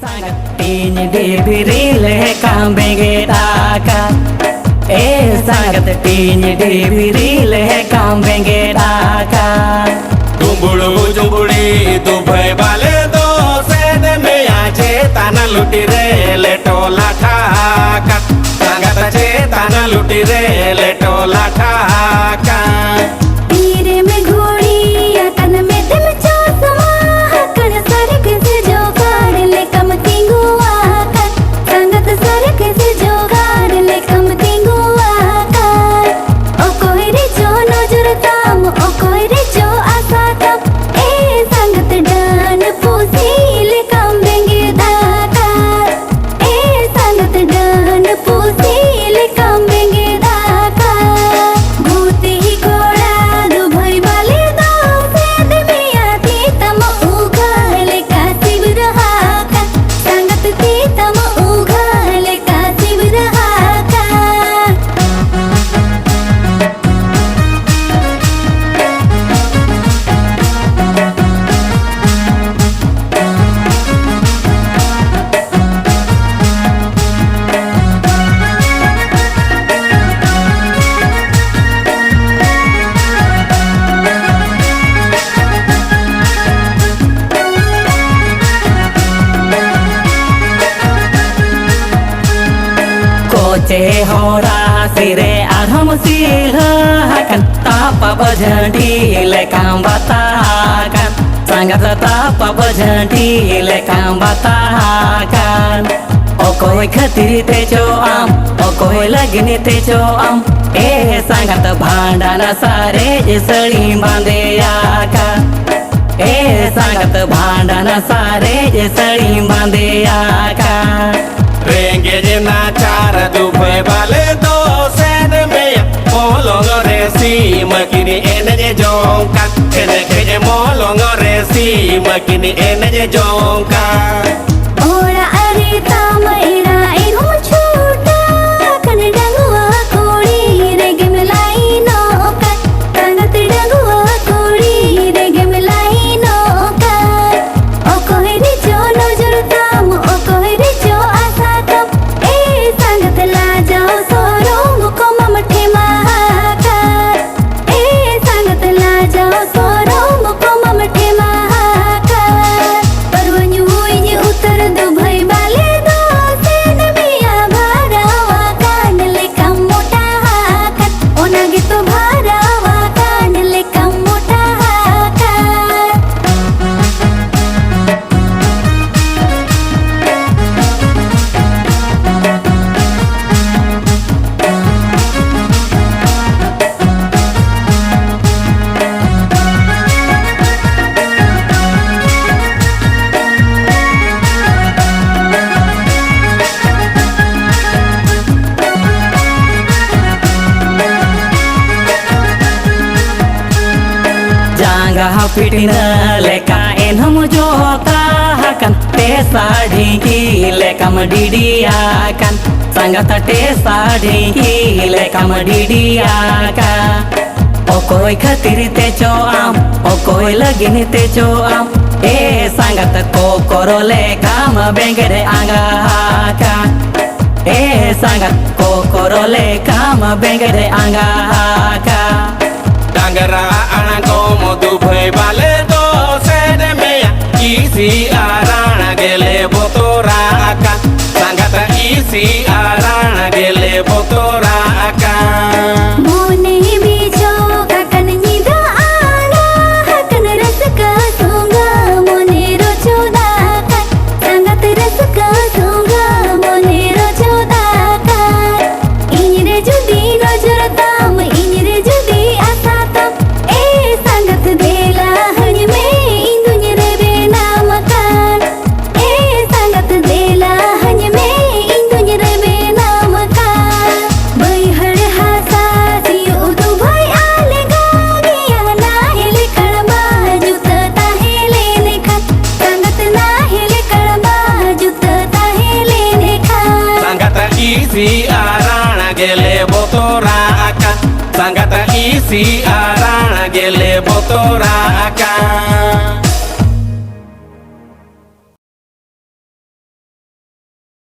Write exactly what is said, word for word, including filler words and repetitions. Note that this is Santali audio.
ᱥᱟᱸᱜᱟᱛ ᱛᱤᱧ ᱰᱤᱵᱨᱤ ᱞᱮᱠᱟᱢ ᱵᱮᱸᱜᱮᱫ ᱟᱠᱟᱫ᱾ ᱮ ᱥᱟᱸᱜᱟᱛ ᱛᱤᱧ ᱰᱤᱵᱨᱤ ᱞᱮᱠᱟᱢ ᱵᱮᱸᱜᱮᱫ ᱟᱠᱟᱫ᱾ ᱰᱩᱢᱵᱩᱲ ᱵᱩᱡᱩᱝᱵᱩᱲᱤ ᱫᱩᱵᱷᱟᱹᱭ ᱵᱟᱞᱮ ᱫᱚ ᱥᱮᱫ ᱢᱮᱭᱟ ᱪᱮᱛᱟᱱ ᱞᱩᱴᱤ ᱨᱮ ᱞᱮᱴᱚ ᱞᱟᱴᱷᱟ ᱟᱠᱟᱫ᱾ ᱥᱟᱸᱜᱟᱛ ᱪᱮᱛᱟᱱ ᱞᱩᱴᱤ ᱨᱮ ᱞᱮᱴᱚ ᱞᱟᱴᱷᱟ ᱟᱠᱟᱫ᱾ ᱛᱤᱨᱮᱢ ᱜᱷᱩᱲᱤ ᱟᱠᱟᱱ, ᱢᱮᱫᱮᱢ ᱪᱚᱥᱢᱟ ᱟᱠᱟᱱ, ᱥᱟᱨᱮ ᱠᱮᱥᱮ ᱡᱚᱜᱟᱲ ᱞᱮᱠᱟᱢ ᱛᱤᱸᱜᱩ ᱟᱠᱟᱱ᱾ ᱥᱟᱸᱜᱟᱛ ᱥᱟᱨᱮ ᱠᱮᱥᱮ ᱡᱚᱜᱟᱲ ᱞᱮᱠᱟᱢ ᱛᱤᱸᱜᱩ ᱟᱠᱟᱱ᱾ ᱚᱠᱚᱭ ᱨᱮᱪᱚ ᱱᱚᱡᱚᱨ ᱛᱟᱢ, ᱚᱠᱚᱭ ᱨᱮᱪᱚ ᱟᱥᱟ ᱛᱟᱢ, ᱮ ᱥᱟᱸᱜᱟᱛ ᱰᱟᱹᱱ ᱯᱩᱥᱤ ᱞᱮᱠᱟᱢ ᱵᱮᱸᱜᱮᱫ ᱟᱠᱟᱱ᱾ ᱮ ᱥᱟᱸᱜᱟᱛ ᱰᱟᱹᱱ ᱯᱩᱥᱤ ᱞᱮᱠᱟᱢ ᱵᱮᱸᱜᱮᱫ ᱟᱠᱟᱫ᱾ ᱵᱷᱩᱛᱤ ᱠᱚᱲᱟ ᱫᱩᱵᱷᱟᱹᱭ ᱵᱟᱞᱮ ᱫᱚ ᱥᱮᱫ ᱢᱮᱭᱟ ᱛᱤ ᱛᱟᱢ ᱩᱜᱷᱟᱹ ᱞᱮᱠᱟ ᱥᱤᱵᱨᱟᱹ ᱟᱠᱟᱫ᱾ ᱥᱟᱸᱜᱟᱛ ᱛᱤ ᱛᱟᱢ ᱩᱜᱷᱟᱹ ᱞᱮᱠᱟ ᱥᱤᱵᱨᱟᱹ ᱟᱠᱟᱫ᱾ ᱠᱚᱪᱮ ᱦᱚᱨᱟ ᱥᱤᱨᱮ ᱟᱨᱦᱚᱸᱢ ᱥᱤᱞᱦᱟᱹ ᱟᱠᱟᱱ, ᱛᱟᱯᱟᱵ ᱡᱷᱟᱹᱱᱴᱤ ᱞᱮᱠᱟᱢ ᱵᱟᱛᱟ ᱟᱠᱟᱱ᱾ ᱥᱟᱸᱜᱟᱛ ᱛᱟᱯᱟᱵ ᱡᱷᱟᱹᱱᱴᱤ ᱞᱮᱠᱟᱢ ᱵᱟᱛᱟ ᱟᱠᱟᱱ᱾ ᱚᱠᱚᱭ ᱠᱷᱟᱹᱛᱤᱨ ᱛᱮᱪᱚ ᱟᱢ, ᱚᱠᱚᱭ ᱞᱟᱹᱜᱤᱫ ᱛᱮᱪᱚ ᱟᱢ, ᱮ ᱥᱟᱸᱜᱟᱛ ᱵᱷᱟᱸᱰᱟᱱ ᱥᱟᱨᱮᱡ ᱥᱟᱹᱲᱤᱢ ᱵᱟᱸᱫᱮ ᱟᱠᱟᱫ᱾ ᱮ ᱥᱟᱸᱜᱟᱛ ᱵᱷᱟᱸᱰᱟᱱ ᱥᱟᱨᱮᱡ ᱥᱟᱹᱲᱤᱢ ᱵᱟᱸᱫᱮ ᱟᱠᱟᱫ᱾ ᱨᱮᱸᱜᱮᱡ ᱱᱟᱪᱟᱨ ᱫᱩᱵᱷᱟᱹᱭ ᱵᱟᱞᱮ ᱫᱚ ᱥᱮᱱ ᱢᱮᱭᱟ ᱢᱚᱞᱚᱝ ᱨᱮ ᱥᱤᱢ ᱠᱤᱱᱤ ᱮᱱᱮᱡ ᱡᱚᱝ ᱠᱟᱱ᱾ ᱮᱱᱮᱡ ᱢᱚᱞᱚᱝ ᱨᱮ ᱥᱤᱢ ᱠᱤᱱᱤ ᱮᱱᱮᱡ ᱡᱚᱝ ᱠᱟᱱ᱾ ᱚᱲᱟᱜ ᱨᱮ ᱛᱟᱢ ᱮᱨᱟ ᱤᱧ ᱦᱚᱸ ᱪᱷᱩᱴᱟᱹᱣ ᱟᱠᱟᱱ, ᱰᱟᱺᱜᱩᱣᱟᱹ ᱠᱩᱲᱤ ᱨᱮᱜᱮᱢ ᱞᱟᱭᱤᱱᱚᱜ ᱠᱟᱱ᱾ ᱥᱟᱸᱜᱟᱛ ᱰᱟᱺᱜᱩᱣᱟᱹ ᱠᱩᱲᱤ ᱨᱮᱜᱮᱢ ᱞᱟᱭᱤᱱᱚᱜ ᱠᱟᱱ᱾ ᱚᱠᱚᱭ ᱨᱮᱪᱚ ᱱᱚᱡᱚᱨ ᱛᱟᱢ, ᱡᱟᱦᱟᱸ ᱯᱤᱴᱱᱟ ᱞᱮᱠᱟ ᱮᱱᱦᱚᱸᱢ ᱡᱚᱛᱟ ᱟᱠᱟᱱ, ᱴᱮᱥᱟ ᱰᱷᱤᱝᱠᱤ ᱞᱮᱠᱟᱢ ᱰᱤᱰᱤ ᱟᱠᱟᱱ, ᱥᱟᱸᱜᱟᱛ ᱴᱮᱥᱟ ᱰᱷᱤᱝᱠᱤ ᱞᱮᱠᱟᱢ ᱰᱤᱰᱤ ᱟᱠᱟᱱ᱾ ᱚᱠᱚᱭ ᱠᱷᱟᱹᱛᱤᱨ ᱛᱮ ᱪᱚ ᱟᱢ, ᱚᱠᱚᱭ ᱞᱟᱹᱜᱤᱫ ᱛᱮ ᱪᱚ ᱟᱢ, ᱮ ᱥᱟᱸᱜᱟᱛ ᱠᱚᱠᱚᱨᱚ ᱞᱮᱠᱟᱢ ᱵᱮᱸᱜᱮᱫ ᱟᱸᱜᱟ ᱟᱠᱟᱱ᱾ ᱮ ᱥᱟᱸᱜᱟᱛ ᱠᱚᱠᱚᱨᱚ ᱞᱮᱠᱟᱢ ᱵᱮᱸᱜᱮᱫ ᱟᱸᱜᱟ ᱟᱠᱟᱱ᱾ ᱰᱟᱝᱨᱟ ᱟᱲᱟᱝ ᱠᱚ ᱢᱚᱫᱷᱩ ᱵᱷᱟᱹᱭ ᱵᱟᱞᱮ ᱫᱚ ᱥᱮᱫ ᱢᱮᱭᱟ, ᱤᱥᱤ ᱟᱨᱟᱬ ᱜᱮᱞᱮ ᱵᱚᱛᱚᱨᱟ ᱟᱠᱟᱱ᱾ ᱥᱟᱸᱜᱟᱛ ᱤᱥᱤ ᱟᱨᱟᱬ ᱜᱮᱞᱮ ᱵᱚᱛᱚᱨᱟ ᱟᱠᱟᱱ᱾ ᱢᱚᱱᱮ ᱵᱤᱪᱷᱚᱠ ᱟᱠᱟᱱ, ᱧᱤᱫᱟᱹ ᱟᱸᱜᱟ ᱟᱠᱟᱱ, ᱨᱟᱹᱥᱠᱟᱹ ᱛᱩᱸᱜᱟᱹ ᱢᱚᱱᱮ ᱨᱚᱪᱚᱫᱟ ᱟᱠᱟᱱ, ᱥᱟᱸᱜᱟᱛ ᱨᱟᱹᱥᱠᱟᱹ ᱛᱩᱸᱜᱟᱹ ᱢᱚᱱᱮ ᱨᱚᱪᱚᱫᱟ ᱟᱠᱟᱱ᱾ ᱤᱧ ᱨᱮ ᱡᱩᱫᱤ ᱱᱚᱡᱚᱨ ᱛᱟᱢ, ᱤᱧ ᱨᱮ ᱡᱩᱫᱤ ᱟᱥᱟ ᱛᱟᱢ, ᱮ ᱥᱟᱸᱜᱟᱛ ᱫᱮᱞᱟ ᱦᱟᱹᱧ ᱢᱮ, ᱤᱧ ᱫᱩᱧ ᱨᱮᱵᱮᱱᱟᱢ ᱟᱠᱟᱱ᱾ ᱮ ᱥᱟᱸᱜᱟᱛ ᱫᱮᱞᱟ ᱦᱟᱹᱧ ᱢᱮ, ᱤᱧ ᱫᱩᱧ ᱨᱮᱵᱮᱱᱟᱢ ᱟᱠᱟᱱ᱾ ᱵᱟᱹᱭᱦᱟᱹᱲ ᱦᱟᱥᱟ ᱥᱤᱭᱳᱜ ᱫᱚ ᱵᱷᱟᱹᱭ ᱟᱞᱜᱟ ᱜᱮᱭᱟ, ᱱᱟᱦᱮᱞ ᱠᱟᱲᱵᱟ ᱡᱩᱛᱟᱹ ᱛᱟᱦᱮᱸ ᱞᱮᱱᱠᱷᱟᱱ᱾ ᱥᱟᱸᱜᱟᱛ ᱱᱟᱦᱮᱞ ᱠᱟᱲᱵᱟ ᱡᱩᱛᱟᱹ ᱛᱟᱦᱮᱸ ᱞᱮᱱᱠᱷᱟᱱ᱾ ᱥᱟᱸᱜᱟᱛ ᱤᱥᱤ ᱟᱨᱟᱬ ᱜᱮᱞᱮ ᱵᱚᱛᱚᱨᱟ ᱟᱠᱟᱱ᱾ ᱥᱟᱸᱜᱟᱛ ᱤᱥᱤ ᱟᱨᱟᱬ ᱜᱮᱞᱮ ᱵᱚᱛᱚᱨᱟ ᱟᱠᱟᱱ᱾